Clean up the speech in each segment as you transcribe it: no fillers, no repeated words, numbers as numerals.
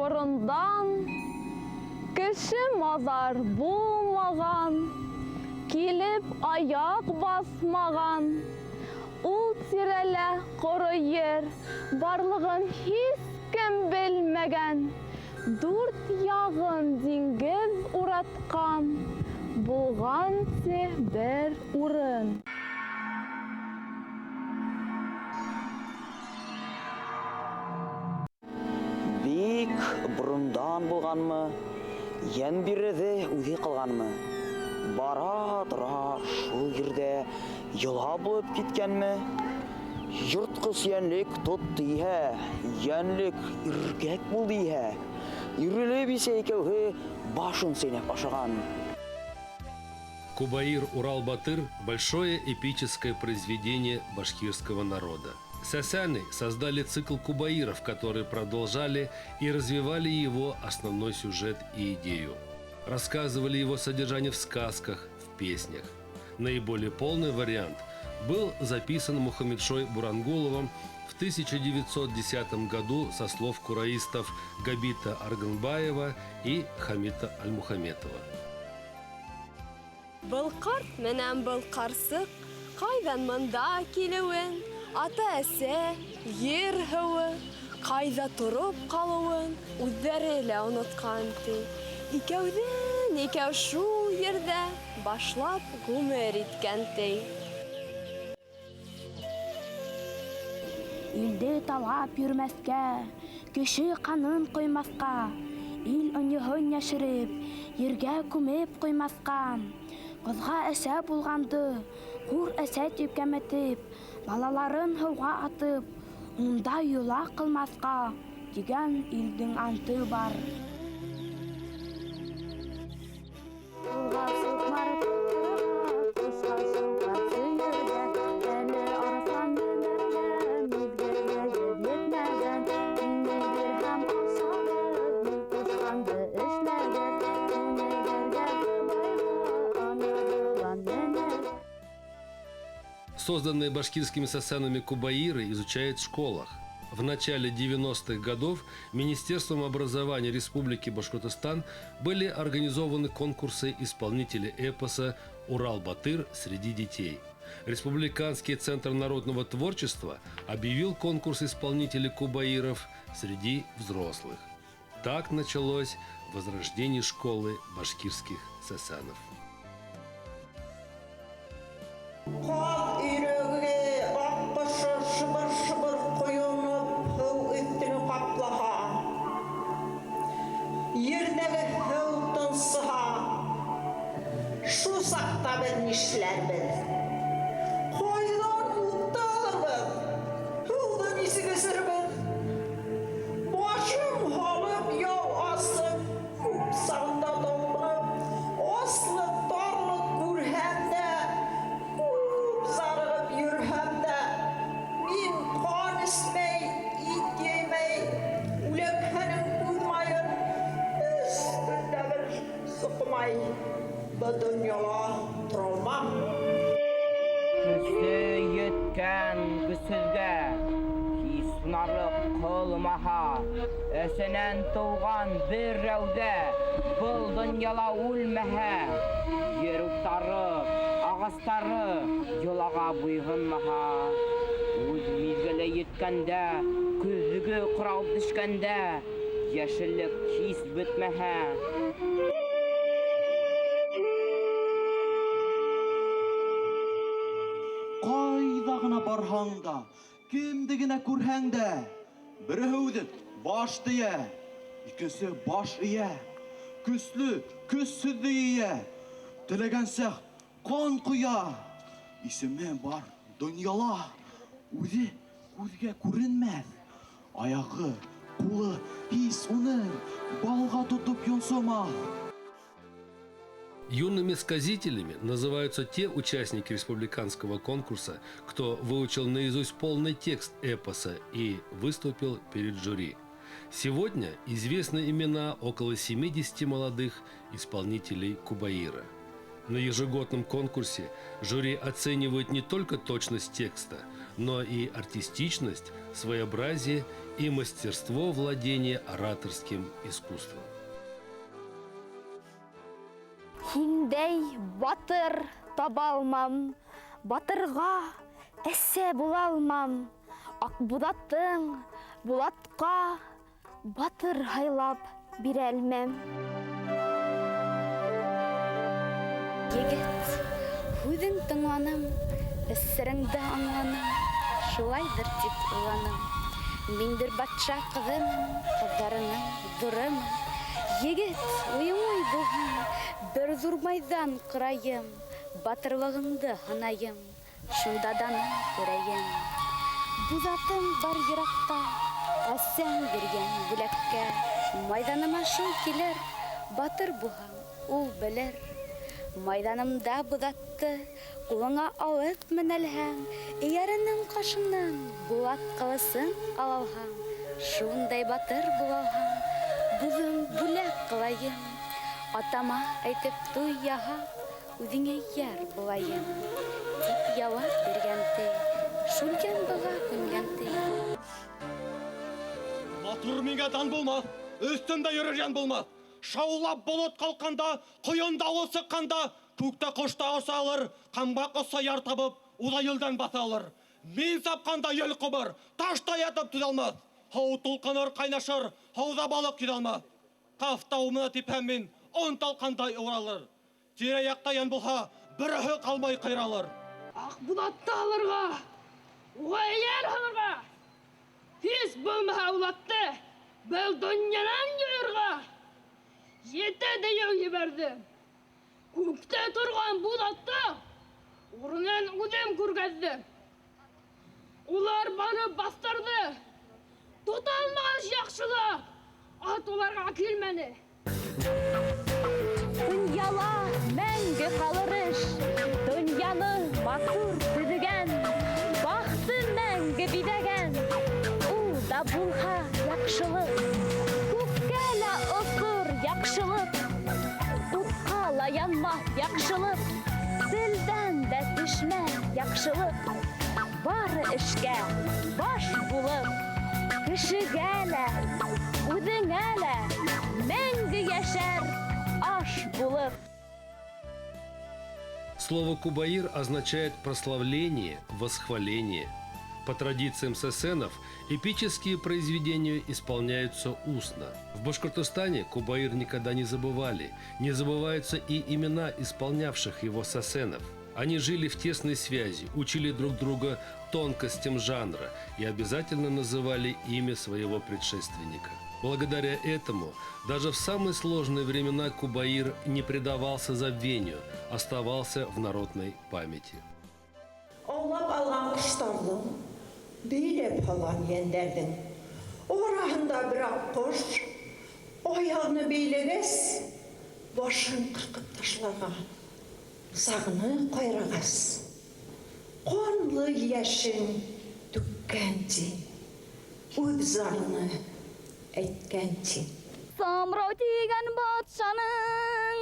Борондан кеше маҙар булмаған, килеп аяҡ баҫмаған. Ул тирәлә ҡоро ер барлығын һис кем белмәгән. Дүрт яғын диңгеҙ уратҡан булған ти бер урын. Бик борондан булғанмы, йән биреҙе үҙе ҡылғанмы, бара-тора шул ерҙә йола булып киткәнме, йыртҡыс йәнлек тотто иһә, йәнлек иркәк булды иһә, ирелеп исә икәүһе башын сәйнәп ашаған. Кубаир Урал-Батыр – большое эпическое произведение башкирского народа. Сасяны создали цикл кубаиров, которые продолжали и развивали его основной сюжет и идею. Рассказывали его содержание в сказках, в песнях. Наиболее полный вариант был записан Мухаммедшой Бурангуловым в 1910 году со слов кураистов Габита Арганбаева и Хамита Альмухаметова. Был ҡарт менән был ҡарсыҡ ҡайҙан мында килеүен, ата-әсә, ер-һыуы, ҡайҙа тороп ҡалыуын үҙҙәре лә онотҡан, ти. Икәүҙән-икәү шул ерҙә башлап ғүмер иткән, ти. Илде талап йөрөмәҫкә, кеше ҡанын ҡоймаҫҡа, ил ынйыһын йәшереп, ергә күмеп ҡуймаҫҡа, ҡыҙға әсә булғанды, хур әсә тип кәметеп, балаларын һыуға атып, ундай йола ҡылмаҫҡа, тигән илдең анты бар. Юлға суҡмар тотторға, ҡошҡа шоңҡар сөйөргә, әле арыҫлан менергә миҙгелегеҙ етмәгән. Мине бирһәм ашағыҙ, мин ҡушҡанды эшләгеҙ, күнегергә һыбайға ана менер. Созданные башкирскими сасанами кубаиры изучают в школах. В начале 90-х годов Министерством образования Республики Башкортостан были организованы конкурсы исполнителей эпоса «Урал-Батыр» среди детей. Республиканский центр народного творчества объявил конкурс исполнителей кубаиров среди взрослых. Так началось возрождение школы башкирских сасанов. Ҡаҙ өйрәге аҡҡошо шыбыр-шыбыр ҡойоноп һыу өҫтөн ҡаплаһа, ерҙәге һыу тонсоһа, шул саҡта беҙ нишләрбеҙ? Ҡайҙан утты алырбыҙ? Һыуҙы нисек эсербеҙ? Башым һалып, яу асып, күп сағында талпынып, аслыҡ, тарлыҡ күрһәм дә, күп зарығып йөрөһәм дә, мин ҡан эсмәй, ит еймәй, үләкһәнең күҙ майын өс көндә бер соҡомай, был донъяла тора алмам. Көсө еткән көсһөҙгә һис һунарлыҡ ҡылмаһа, әсәнән тыуған берәү ҙә был донъяла үлмәһә, ер уттары, ағастары йолаға буйһонмаһа, үҙ миҙгеле еткәндә, көҙгө ҡырау төшкәндә, йәшеллек һис бөтмәһә. Ҡайҙа ғына барһаң да, кемде генә күрһәң дә, береһе үҙен баш тейә, икенсе баш эйә, көслө көсһөҙҙө ейә, теләгәнсә ҡан ҡоя. Исеме бар донъяла, үҙе күҙгә күренмәҫ, аяғы, ҡулы һис уның балға тотоп йонсомаҫ. Юными сказителями называются те участники республиканского конкурса, кто выучил наизусть полный текст эпоса и выступил перед жюри. Сегодня известны имена около 70 молодых исполнителей кубаира. На ежегодном конкурсе жюри оценивает не только точность текста, но и артистичность, своеобразие и мастерство владения ораторским искусством. Һиндәй батыр таба алмам, батырға әсә була алмам. Аҡбуҙатың Булатҡа батыр һайлап бирәлмәм. Егет, һүҙең тыңланым, сереңде аңланым, шулайҙыр тип уйланым. Миндер батша ҡыҙымын, ҡыҙҙарының ҙурымын. Егет, уйың уй булһын, бер ҙур майҙан ҡорайым, батырлығыңды һынайым, шунда даның күрәйем. Буҙатым бар йыраҡта, әсәң биргән бүләккә, майҙаныма шул килер, батыр булһаң, ул белер. Майҙанымда буҙатты ҡулыңа алып менәлһәң, эйәренең ҡашынан булат ҡылысын алалһаң, шундай батыр булалһаң, буҙың бүләк ҡылайым. Атама әйтеп туй яһап, үҙеңә йәр булайым. Тип яуап биргән ти, Шүлгән быға күнгән ти. Матур миңә дан булмаҫ, өҫтөмдә йөрөр йән булмаҫ. Шаулап болот ҡалҡҡанда, ҡойон дауыл сыҡҡанда, күктә ҡош та оса алыр, ҡамбаҡ осса яр табып, уҙа елдән баҫа алыр. Мин сапҡанда ел ҡубыр, таш та ятып түҙә алмаҫ. Һыу тулҡыныр ҡайнашыр, һыуҙа балыҡ йөҙә алмаҫ. Ҡаф тауымына типһәм мин, он талҡандай уралыр. Тирә-яҡта йән булһа, береһе ҡалмай ҡыйралыр. Аҡбуҙатты алырға, уға эйәр һалырға, һис булмаһа улатты был донъянан йыйырға. Ете дейеү ебәрҙем. Күктә торған буҙатты урынын үҙем күргәҙҙем. Улар барып баҫтырҙы. Тота алмағас яҡшылап, ат уларға килмәне. Донъяла мәңге ҡалыр эш, донъяны матур төҙөгән, бахты мәңге биҙәгән. Ул да булһа яҡшылыҡ, күккә лә осор яҡшылыҡ, утҡа ла янмаҫ яҡшылыҡ, телдән дә төшмәҫ яҡшылыҡ. Бары эшкә баш булып, кешегә лә, үҙеңә лә мәңге йәшәр аш булып. Слово «кубаир» означает прославление, восхваление. По традициям сасенов, эпические произведения исполняются устно. В Башкортостане кубаир никогда не забывали. Не забываются и имена исполнявших его сасенов. Они жили в тесной связи, учили друг друга тонкостям жанра и обязательно называли имя своего предшественника. Благодаря этому даже в самые сложные времена кубаир не предавался забвению, оставался в народной памяти. Аулап алған ҡоштарҙың, бәйләп һалған йәндәрҙең араһында бер аҡҡош аяғына бәйләгәс, башын ҡырҡып ташларға, сағыны ҡайрағас, ҡанлы йәшен түккән ти, үҙ зарыны әйткән ти. Самрау тигән батшаның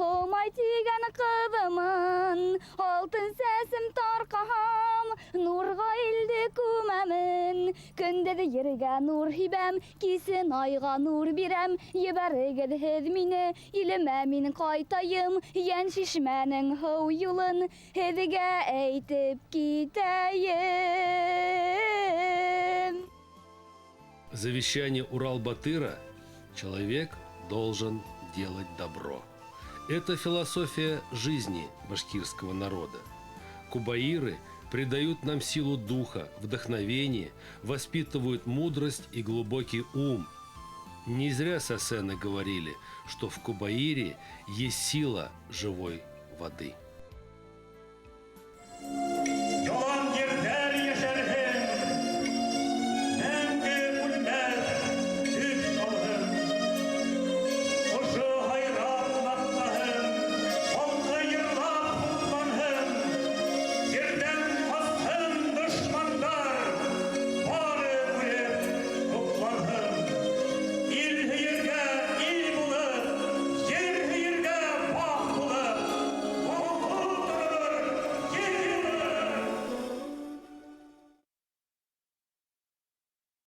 Һомай тигән ҡыҙымын, алтын сәсем тарҡаһам, нурға илде күмәмен. Көндөҙ ергә нур һибәм, кисен айға нур бирәм. Ебәрегеҙ һеҙ мине, илемә мин ҡайтайым. Йән шишмәнең һыу юлын һеҙгә әйтеп китәйем. Завещание Урал-Батыра: человек должен делать добро. Это философия жизни башкирского народа. Кубаиры придают нам силу духа, вдохновение, воспитывают мудрость и глубокий ум. Не зря сасены говорили, что в кубаире есть сила живой воды.